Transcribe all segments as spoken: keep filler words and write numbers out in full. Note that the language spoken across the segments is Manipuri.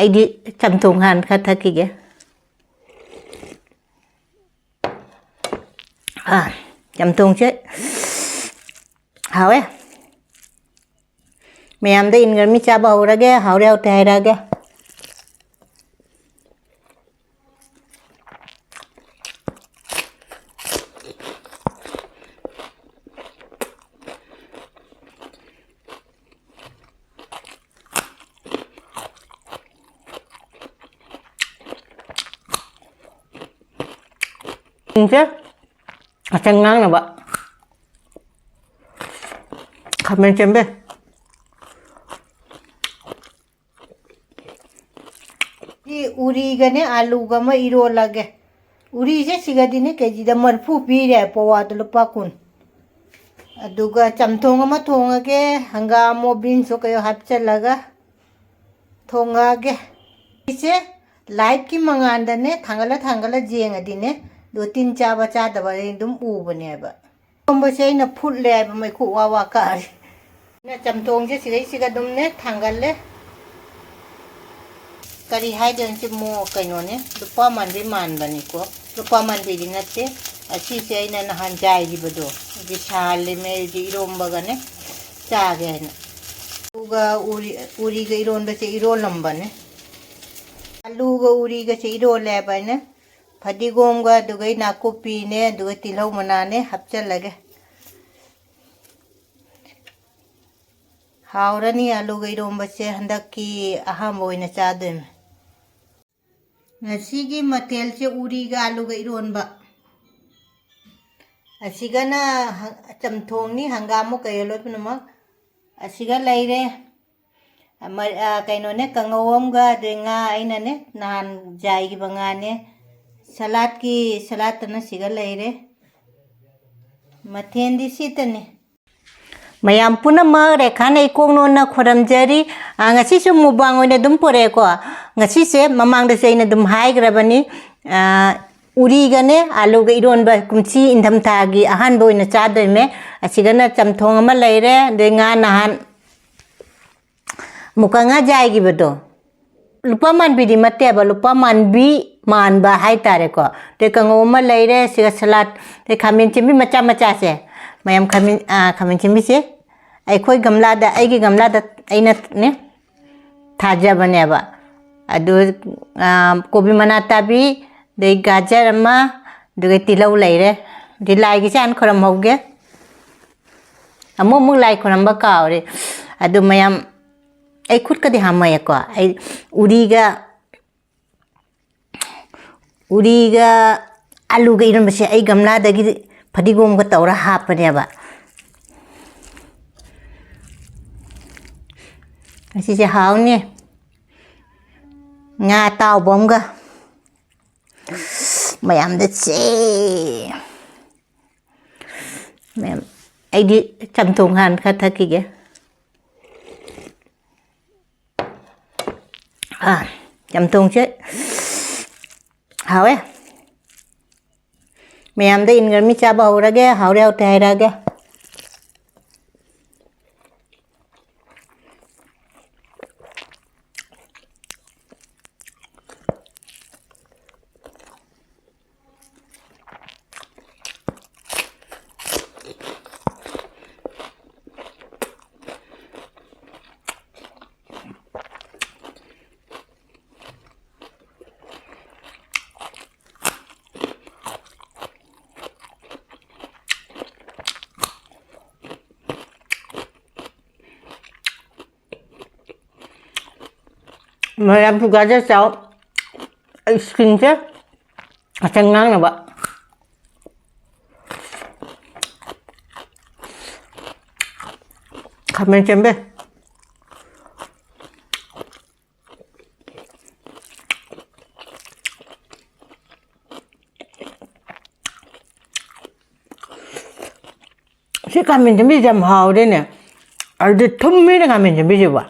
ꯑꯩꯗꯤ ꯆꯝꯊꯣꯡ ꯍꯥꯟꯅ ꯈꯔ ꯊꯛꯈꯤꯒꯦ꯫ ꯑꯥ, ꯆꯝꯊꯣꯡꯁꯦ ꯍꯥꯎꯋꯦ꯫ ꯃꯌꯥꯝꯗ ꯏꯟꯈ꯭ꯔꯃꯤ ꯆꯥꯕ ꯍꯧꯔꯒꯦ꯫ ꯍꯥꯎꯔꯦ ꯍꯥꯎꯇꯦ ꯍꯥꯏꯔꯛꯑꯒꯦ꯫ ꯁꯤꯡꯁꯦ ꯉꯁꯪ ꯉꯥꯡꯅꯕ ꯈꯥꯃꯦꯟ ꯁꯦꯝꯕ꯫ ꯁꯤ ꯎꯔꯤꯒꯅꯦ ꯑꯥꯂꯨꯒ ꯑꯃ ꯏꯔꯣꯜꯂꯒꯦ꯫ ꯎꯔꯤꯁꯦ ꯁꯤꯒꯗꯤꯅꯦ ꯀꯦꯖꯤꯗ ꯃꯔꯤꯐꯨ ꯄꯤꯔꯦ, ꯄꯋꯥꯗ ꯂꯨꯄꯥ ꯀꯨꯟ꯫ ꯑꯗꯨꯒ ꯆꯝꯊꯣꯡ ꯑꯃ ꯊꯣꯡꯉꯒꯦ, ꯍꯪꯒꯥꯝ ꯑꯃ ꯕꯤꯟꯁ ꯀꯩ ꯍꯥꯞꯆꯜꯂꯒ ꯊꯣꯡꯉꯛꯑꯒꯦ꯫ ꯁꯤꯁꯦ ꯂꯥꯏꯠꯀꯤ ꯃꯉꯥꯟꯗꯅꯦ ꯊꯥꯡꯒꯠꯂ ꯊꯥꯡꯒꯠꯂ ꯌꯦꯡꯉꯗꯤꯅꯦ, ꯑꯗꯣ ꯇꯤꯟ ꯆꯥꯕ ꯆꯥꯗꯕ ꯑꯩ ꯑꯗꯨꯝ ꯎꯕꯅꯦꯕ꯫ ꯏꯔꯣꯝꯕꯁꯦ ꯑꯩꯅ ꯐꯨꯠꯂꯦ ꯍꯥꯏꯕ, ꯃꯩꯈꯨ ꯋꯥ ꯋꯥ ꯀꯥꯔꯤ꯫ ꯑꯩꯅ ꯆꯝꯊꯣꯡꯁꯦ ꯁꯤꯗꯩꯁꯤꯒ ꯑꯗꯨꯝꯅꯦ ꯊꯥꯡꯒꯠꯂꯦ꯫ ꯀꯔꯤ ꯍꯥꯏꯗꯣꯏꯅꯣ ꯁꯤ ꯃꯣ-, ꯀꯩꯅꯣꯅꯦ, ꯂꯨꯄꯥ ꯃꯥꯟꯕꯤ ꯃꯥꯟꯕꯅꯤꯀꯣ꯫ ꯂꯨꯄꯥ ꯃꯥꯟꯕꯤꯗꯤ ꯅꯠꯇꯦ꯫ ꯑꯁꯤꯁꯦ ꯑꯩꯅ ꯅꯍꯥꯟ ꯌꯥꯏꯈꯤꯕꯗꯣ, ꯍꯧꯖꯤꯛ ꯁꯥꯍꯜꯂꯤꯃꯦ, ꯍꯧꯖꯤꯛ ꯏꯔꯣꯝꯕꯒꯅꯦ ꯆꯥꯒꯦ ꯍꯥꯏꯅ꯫ ꯑꯗꯨꯒ ꯎꯔꯤ-, ꯎꯔꯤꯒ ꯏꯔꯣꯟꯕꯁꯦ ꯏꯔꯣꯜꯂꯝꯕꯅꯦ꯫ ꯑꯂꯨꯒ ꯎꯔꯤꯒꯁꯦ ꯏꯔꯣꯜꯂꯦ ꯍꯥꯏꯕ ꯑꯩꯅ꯫ ꯐꯗꯤꯒꯣꯝꯒ ꯑꯗꯨꯒ ꯅꯥꯀꯨꯞꯄꯤꯅꯦ, ꯑꯗꯨꯒ ꯇꯤꯜꯍꯧ ꯃꯅꯥꯅꯦ ꯍꯥꯞꯆꯜꯂꯒꯦ꯫ ꯍꯥꯎꯔꯅꯤ ꯑꯂꯨꯒ ꯏꯔꯣꯝꯕꯁꯦ, ꯍꯟꯗꯛꯀꯤ ꯑꯍꯥꯟꯕ ꯑꯣꯏꯅ ꯆꯥꯗꯣꯏꯅꯦ꯫ ꯉꯁꯤꯒꯤ ꯃꯊꯦꯜꯁꯦ ꯎꯔꯤꯒ ꯑꯂꯨꯒ ꯏꯔꯣꯟꯕ꯫ ꯑꯁꯤꯒꯅ ꯍ-, ꯆꯝꯊꯣꯡꯅꯤ, ꯍꯪꯒꯥꯝꯃꯨ ꯀꯩ ꯂꯣꯏ ꯄꯨꯝꯅꯃꯛ꯫ ꯑꯁꯤꯒ ꯂꯩꯔꯦ꯫ ꯑꯃ-, ꯑ, ꯀꯩꯅꯣꯅꯦ, ꯀꯥꯡꯉꯧ ꯑꯃꯒ, ꯑꯗꯩ ꯉꯥ ꯑꯩꯅꯅꯦ ꯅꯍꯥꯟ ꯌꯥꯏꯈꯤꯕ ꯉꯥꯅꯦ꯫ ꯁꯂꯥꯠꯀꯤ, ꯁꯂꯥꯠꯇꯅ ꯁꯤꯒ ꯂꯩꯔꯦ꯫ ꯃꯊꯦꯜꯗꯤ ꯁꯤꯇꯅꯤ꯫ ꯃꯌꯥꯝ ꯄꯨꯝꯅꯃꯛ ꯔꯦꯈꯥꯅ ꯏꯀꯣꯛ ꯅꯣꯟꯅ ꯈꯣꯏꯔꯝꯖꯔꯤ꯫ ꯑ, ꯉꯁꯤꯁꯨ ꯃꯨꯛꯕꯥꯡ ꯑꯣꯏꯅ ꯑꯗꯨꯝ ꯄꯨꯔꯛꯑꯦꯀꯣ꯫ ꯉꯁꯤꯁꯦ ꯃꯃꯥꯡꯗꯁꯨ ꯑꯩꯅ ꯑꯗꯨꯝ ꯍꯥꯏꯈ꯭ꯔꯕꯅꯤ꯫ ꯑ, ꯎꯔꯤꯒꯅꯦ ꯑꯂꯨꯒ ꯏꯔꯣꯟꯕ ꯀꯨꯝꯁꯤ ꯏꯪꯊꯝꯊꯥꯒꯤ ꯑꯍꯥꯟꯕ ꯑꯣꯏꯅ ꯆꯥꯗꯣꯏꯅꯦ꯫ ꯑꯁꯤꯒꯅ ꯆꯝꯊꯣꯡ ꯑꯃ ꯂꯩꯔꯦ, ꯑꯗꯩ ꯉꯥ ꯅꯍꯥꯟ ꯃꯨꯀ ꯉꯥ ꯌꯥꯏꯈꯤꯕꯗꯣ, ꯂꯨꯄꯥ ꯃꯥꯟꯕꯤꯗꯤ ꯅꯠꯇꯦꯕ, ꯂꯨꯄꯥ ꯃꯥꯟꯕꯤ ꯃꯥꯟꯕ ꯍꯥꯏꯇꯥꯔꯦꯀꯣ꯫ ꯑꯗꯩ ꯀꯥꯡꯉꯧ ꯑꯃ ꯂꯩꯔꯦ, ꯁꯤꯒ ꯁꯂꯥꯗ, ꯑꯗꯩ ꯈꯥꯃꯦꯟ ꯁꯦꯝꯕꯤ ꯃꯆꯥ ꯃꯆꯥꯁꯦ ꯃꯌꯥꯝ, ꯈꯥꯃꯦꯟ, ꯑꯥ, ꯈꯥꯃꯦꯟ ꯁꯦꯝꯕꯤꯁꯦ ꯑꯩꯈꯣꯏ ꯒꯝꯂꯥꯗ, ꯑꯩꯒꯤ ꯒꯝꯂꯥꯗ ꯑꯩꯅꯅꯦ ꯊꯥꯖꯕꯅꯦꯕ꯫ ꯑꯗꯨ, ꯑꯥ, ꯀꯣꯕꯤ ꯃꯅꯥ ꯇꯥꯕꯤ, ꯑꯗꯩ ꯒꯥꯖꯔ ꯑꯃ, ꯑꯗꯨꯒ ꯇꯤꯜꯍꯧ ꯂꯩꯔꯦ꯫ ꯑꯗꯩ ꯂꯥꯏꯒꯤꯁꯦ ꯍꯥꯟꯅ ꯈꯣꯏꯔꯝꯍꯧꯒꯦ꯫ ꯑꯃꯨꯛ ꯑꯃꯨꯛ ꯂꯥꯏ ꯈꯣꯏꯔꯝꯕ ꯀꯥꯎꯔꯦ꯫ ꯑꯗꯨ ꯃꯌꯥꯝ, ꯑꯩ ꯈꯨꯠꯀꯗꯤ ꯍꯥꯝꯃꯛꯑꯦꯀꯣ꯫ ꯑꯩ ꯎꯔꯤꯒ, ꯎꯔꯤꯒ ꯑꯂꯨꯒ ꯏꯔꯣꯟꯕꯁꯦ ꯑꯩ ꯒꯝꯂꯥꯗꯒꯤ ꯐꯗꯤꯒꯣꯝꯒ ꯇꯧꯔ ꯍꯥꯞꯄꯅꯦꯕ꯫ ꯉꯁꯤꯁꯦ ꯍꯥꯎꯅꯤ꯫ ꯉꯥ ꯑꯇꯥꯎꯕ ꯑꯃꯒ꯫ ꯃꯌꯥꯝꯗ ꯆꯦ꯫ ꯃꯌꯥꯝ, ꯑꯩꯗꯤ ꯆꯝꯊꯣꯡ ꯍꯥꯟꯅ ꯈꯔ ꯊꯛꯈꯤꯒꯦ꯫ ꯑꯥ, ꯆꯝꯊꯣꯡꯁꯦ ꯍꯥꯎꯋꯦ꯫ ꯃꯌꯥꯝꯗ ꯏꯟꯈ꯭ꯔꯃꯤ, ꯆꯥꯕ ꯍꯧꯔꯒꯦ꯫ ꯍꯥꯎꯔꯦ ꯍꯥꯎꯇꯦ ꯍꯥꯏꯔꯛꯑꯒꯦ꯫ ꯃꯌꯥꯝꯁꯨ ꯒꯥꯖꯔ ꯆꯥꯎ꯫ ꯑꯩ ꯏꯁꯀꯤꯟꯁꯦ ꯉꯥꯛꯇꯪ ꯉꯥꯡꯅꯕ꯫ ꯈꯥꯃꯦꯟ ꯆꯦꯝꯕꯦ꯫ ꯁꯤ ꯈꯥꯃꯦꯟ ꯆꯦꯝꯕꯤꯁꯦ ꯌꯥꯝ ꯍꯥꯎꯔꯦꯅꯦ꯫ ꯑꯗꯨꯗꯤ ꯊꯨꯝꯃꯤꯅꯦ ꯈꯥꯃꯦꯟ ꯆꯦꯝꯕꯤꯁꯤꯕꯣ꯫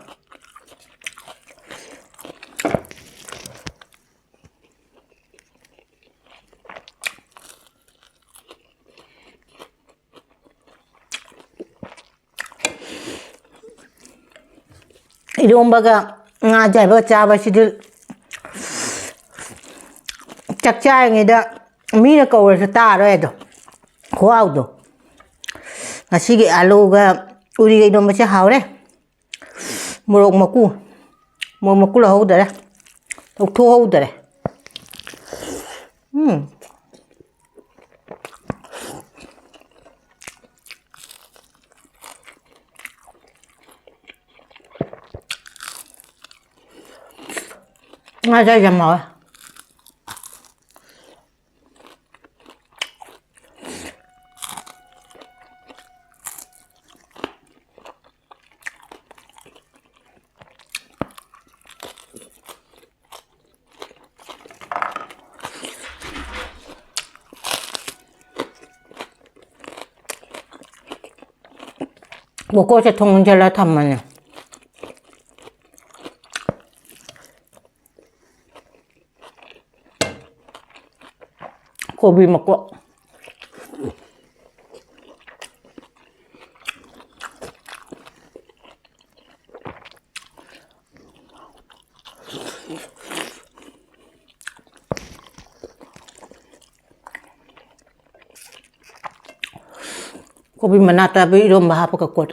ꯏꯔꯣꯝꯕꯒ ꯉꯥ ꯑꯌꯥꯏꯕꯒ ꯆꯥꯕꯁꯤꯗꯤ ꯆꯥꯛ ꯆꯥꯔꯤꯉꯩꯗ ꯃꯤꯅ ꯀꯧꯔꯁꯨ ꯇꯥꯔꯣꯏ ꯑꯗꯣ꯫ ꯈꯨꯍꯥꯎꯗꯣ꯫ ꯉꯁꯤꯒꯤ ꯑꯥꯂꯨꯒ ꯎꯔꯤꯒ ꯏꯔꯣꯝꯕꯁꯦ ꯍꯥꯎꯔꯦ꯫ ꯃꯣꯔꯣꯛ ꯃꯀꯨ꯫ ꯃꯣꯔꯣꯛ ꯃꯀꯨ ꯂꯧꯍꯧꯗꯔꯦ꯫ ꯂꯧꯊꯣꯛꯍꯧꯗꯔꯦ꯫ ꯎꯝ꯫ ꯉꯥ ꯑꯌꯥꯏꯕ ꯌꯥꯝ ꯍꯥꯎꯋꯦ꯫ ꯃꯀꯣꯛꯁꯦ ꯊꯣꯡ ꯂꯣꯟꯁꯤꯜꯂ ꯊꯝꯃꯅꯤ꯫ ꯀꯣꯕꯤ ꯃꯀꯣꯛ꯫ ꯀꯣꯕꯤ ꯃꯅꯥ ꯇꯥꯕ ꯏꯔꯣꯝꯕ ꯍꯥꯞꯄꯒ ꯀꯣꯠ꯫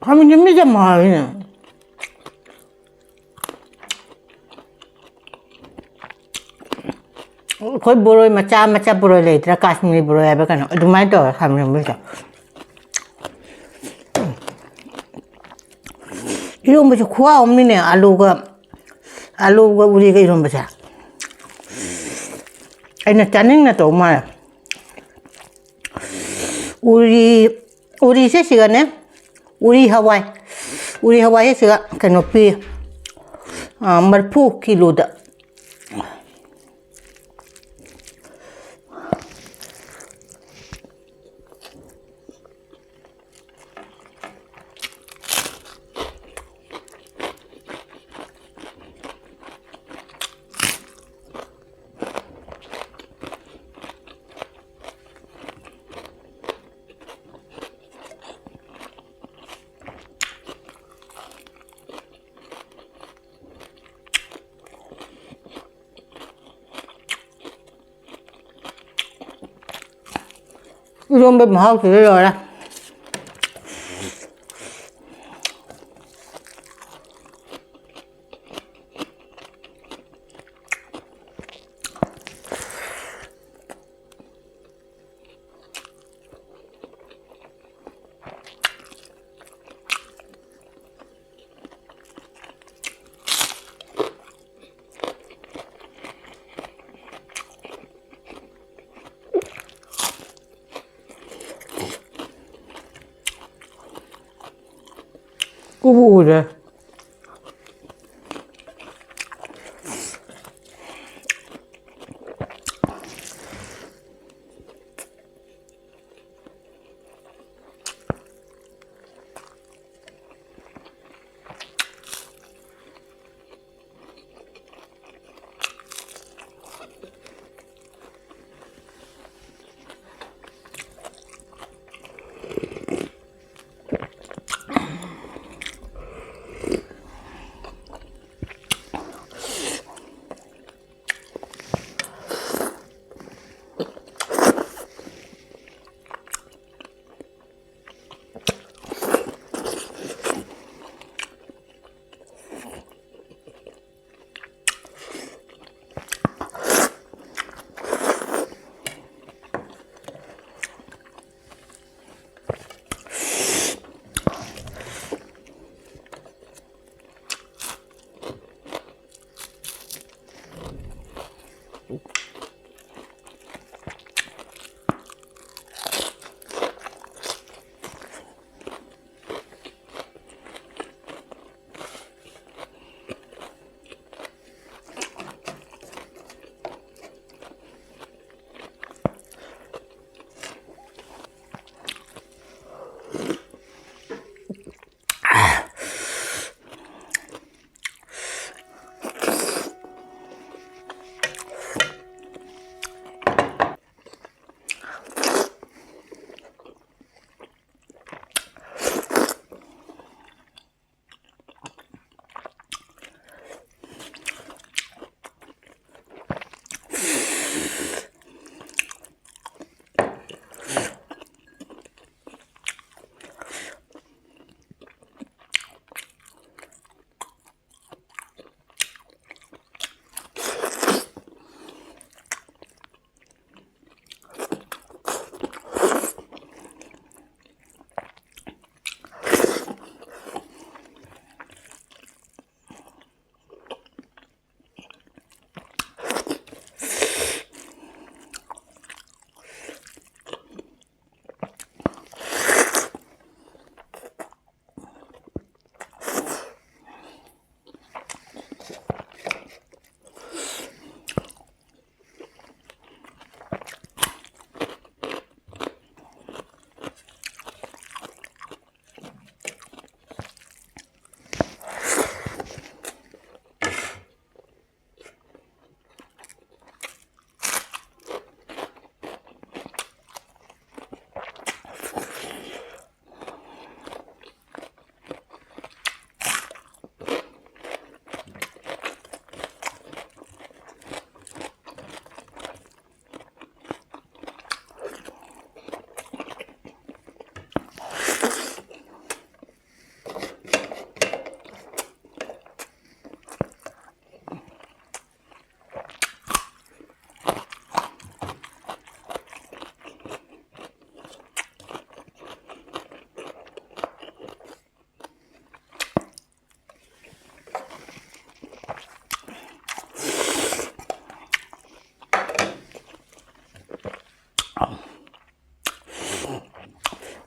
ꯈꯥꯃꯦꯟꯁꯤꯟꯕꯤꯁꯦ ꯌꯥꯝ ꯍꯥꯎꯋꯤꯅꯦ꯫ ꯑꯩꯈꯣꯏ ꯕꯣꯔꯣꯏ ꯃꯆꯥ ꯃꯆꯥ ꯕꯣꯔꯣꯏ ꯂꯩꯇ꯭ꯔꯥ? ꯀꯥꯁꯃꯤꯔꯤ ꯕꯣꯔꯣꯏ ꯍꯥꯏꯕ ꯀꯩꯅꯣ, ꯑꯗꯨꯃꯥꯏꯅ ꯇꯧꯔꯦ ꯈꯥꯃꯦꯟꯁꯤꯟꯕꯤꯁꯦ꯫ ꯏꯔꯣꯝꯕꯁꯨ ꯈꯨꯍꯥꯎ ꯑꯃꯅꯤꯅꯦ, ꯑꯂꯨꯒ, ꯑꯂꯨꯒ ꯎꯔꯤꯒ ꯏꯔꯣꯝꯕꯁꯦ꯫ ꯑꯩꯅ ꯆꯥꯅꯤꯡꯅ ꯇꯧ ꯃꯥꯜꯂꯦ꯫ ꯎꯔꯤ, ꯎꯔꯤꯁꯦ ꯁꯤꯒꯅꯦ, ꯎꯔꯤ ꯍꯋꯥꯏ, ꯎꯔꯤ ꯍꯋꯥꯏꯁꯦ ꯁꯤꯒ ꯀꯩꯅꯣ ꯄꯤ, ꯑ, ꯃꯔꯤꯐꯨ ꯀꯤꯂꯣꯗ꯫ ꯏꯔꯣꯝꯕ ꯃꯍꯥꯎꯁꯤꯗ ꯂꯣꯏꯔꯦ꯫ ꯎꯕꯨ ꯎꯔꯦ꯫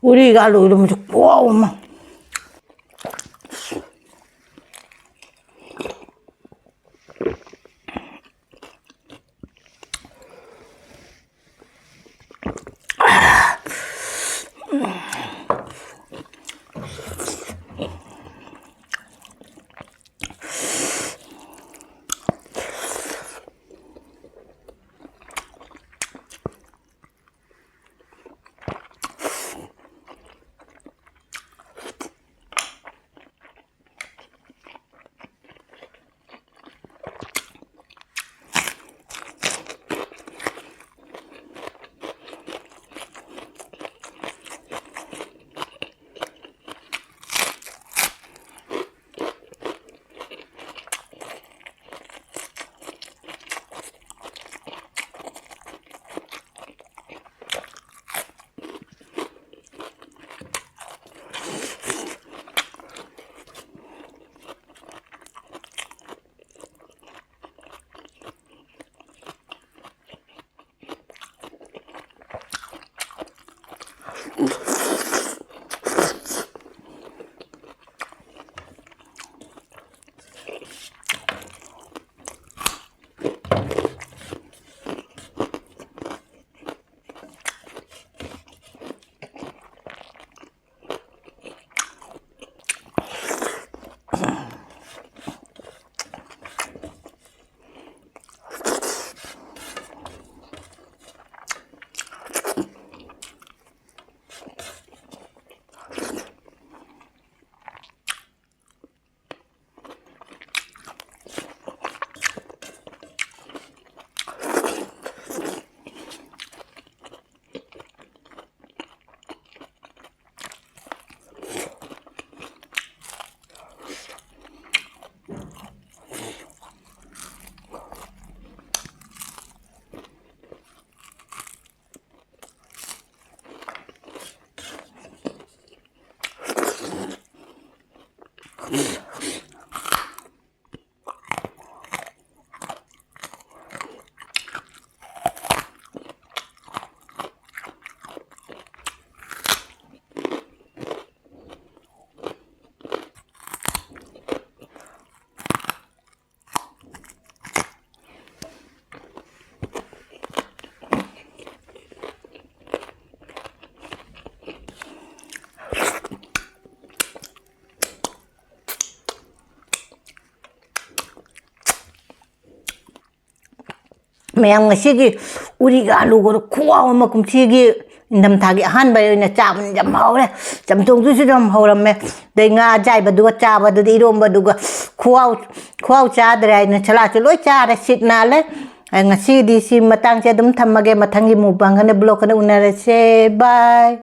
ꯄꯨꯔꯤꯒ ꯑꯂꯨ ꯏꯔꯣꯝꯕꯁꯦ ꯈꯨꯍꯥꯎ ꯑꯃ꯫ ꯃꯌꯥꯝ, ꯉꯁꯤꯒꯤ ꯎꯔꯤꯒ ꯑꯂꯨꯒꯗꯣ ꯈꯨꯍꯥꯎ ꯑꯃ, ꯀꯨꯝꯁꯤꯒꯤ ꯏꯪꯊꯝꯊꯥꯒꯤ ꯑꯍꯥꯟꯕ ꯑꯣꯏꯅ ꯆꯥꯕꯅꯤ, ꯌꯥꯝ ꯍꯥꯎꯔꯦ꯫ ꯆꯝꯊꯣꯡꯗꯨꯁꯨ ꯌꯥꯝ ꯍꯧꯔꯝꯃꯦ꯫ ꯑꯗꯩ ꯉꯥ ꯑꯖꯥꯏꯕꯗꯨꯒ ꯆꯥꯕꯗꯨꯗꯤ, ꯏꯔꯣꯝꯕꯗꯨꯒ ꯈꯨꯍꯥꯎ, ꯈꯨꯍꯥꯎ ꯆꯥꯗ꯭ꯔꯦ ꯍꯥꯏꯅ ꯁꯂꯥꯠꯁꯨ ꯂꯣꯏ ꯆꯥꯔꯦ, ꯁꯤꯠ ꯅꯥꯜꯂꯦ꯫ ꯑꯩ ꯉꯁꯤꯒꯤꯗꯤ ꯁꯤ ꯃꯇꯥꯡꯁꯦ ꯑꯗꯨꯝ ꯊꯝꯃꯒꯦ, ꯃꯊꯪꯒꯤ mukbang ꯀꯅ vlog ꯀꯅ ꯎꯅꯔꯁꯦ꯫ Bye꯫